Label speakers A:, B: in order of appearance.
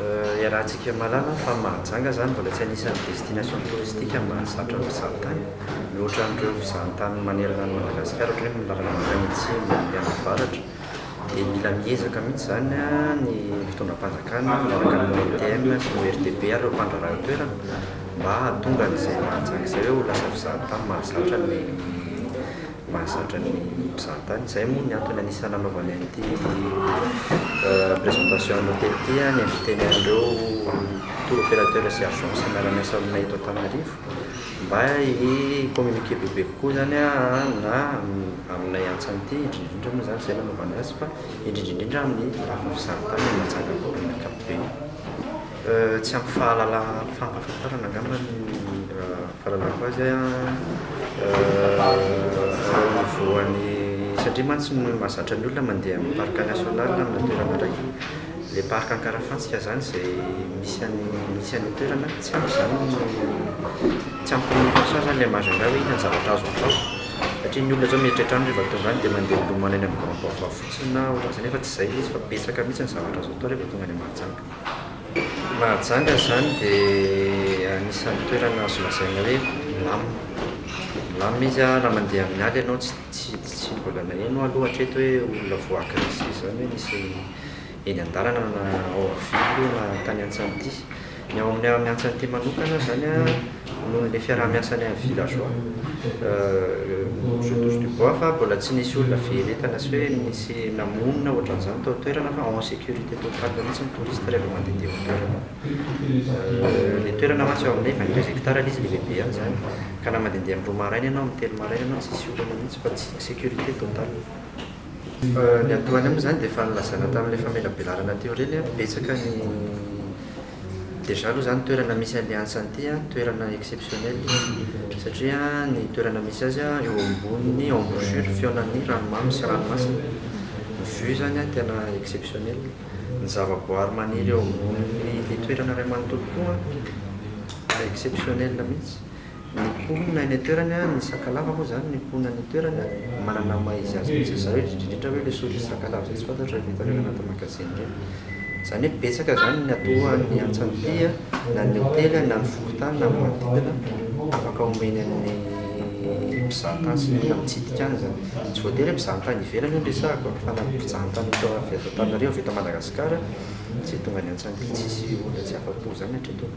A: Iarahantsika mahalala fa Mahajanga izany mbola tsy anisan'ny destination touristique mahazatra ny mpizahatany mihoatra an'ireo mpizahatany manerana an'i Madagasikara ohatra hoe ny lalana mankany atsimo, mianavaratra dia mila miezaka mihitsy izany ny fitondram-panjakana miaraka amin'ny ONTM sy ny ORTB ary ireo mpandraharaha eo an-toerana mba hahatonga an'izay Mahajanga izay hoe ho lasa mpizahatany mahazatra ny mahazatra ny mpizahatany. Izay moa ny antony anisan'ny nanaovany an'ity présentation an'ny hôtely ity, ni-inviter-ny an'ireo tour opérateur sy agence miara-miasa aminay eto Antananarivo mba hi-communiquer bebe kokoa izany na aminay Antsanity, indrindra indrindra moa izany izay nanaovany azy fa indrindra indrindra amin'ny lafiny fizahantany any Mahajanga amin'ny ankapobeny. Tsy ampy fahalalana fampahafantarana angamba ny fahalalako azy au niveau an'ny satria mantsy ny mahazatra ny olona mandeha amin'ny parc national amina toerana iray, ilay parc Ankarafantsika izany izay misy any misy any an-toerana tsy ampy izany ny tsy ampy communication izany ilay Majunga hoe inona ny zavatra azo atao satria ny olona izao mieritreritra any rehefa tonga any dia mandeha milomano eny amin'ny grand port fotsiny na ohatran'izay nefa tsy izay ilay izy fa betsaka mihitsy ny zavatra azo atao rehefa tonga any Mahajanga. Mahajanga izany dia anisan'ny toerana azo lazaina hoe milamina. Milamina izy raha mandeha amin'ny ala ianao tsy tsy tsy mbola naheno aho aloha hatreto hoe olona voa-agressé izany hoe nisy eny an-dalana na ao ville na tany Antsanity. Ny ao amin'ny amin'ny Antsanity manokana izany an, noho ilay fiaraha-miasanay amin'ny villageois, je touche du bois fa mbola tsy nisy olona very entana sy hoe nisy namono na ohatran'izany tao an-toerana fa en sécurité totale mihitsy ny touriste rehefa mandehandeha ao an-toerana. Ilay toerana mantsy ao aminay 22 hectares ilay izy lehibe ihany izany ka na mandehandeha amin'ny 2 maraina ianao, amin'ny 3 maraina ianao tsisy olana mihitsy fa tsy sécurité totale. Ny atoany moa izany dia efa nilazana tamin'ilay famelabelarana teo ireny, betsaka ny déjà aloha izany toerana misy an'ilay Antsanity toerana exceptionnel izy satria ny toerana misy azy eo ambonin'ny embouchure fihaonan'ny ranomamy sy ranomasina, ny vue izany tena exceptionnel, ny zavaboary maniry eo ambonin'ilay toerana iray manontolo koa exceptionnel mihitsy. Ny mponina eny an-toerana, ny Sakalava moa izany, ny mponina any an-toerana manana ny maha izy azy mihitsy ry zareo, indrindra indrindra hoe ilay sourire Sakalava izay tsy fantatro raha efa hitanareo anaty magazine ireny. Izany hoe betsaka izany ny atoan'ny Antsanity, na ny hotely, na ny fokontany, na ny manodidina afaka omeny an'ny mpizahatany sy ny olona mitsidika any izany. Tsy voatery hoe mpizahatany ivelany io no resahako fa na mpizahatany eto avy eto Antananarivo, avy eto Madagasikara izay tonga any Antsanity tsisy olona tsy afa-po izany hatreto.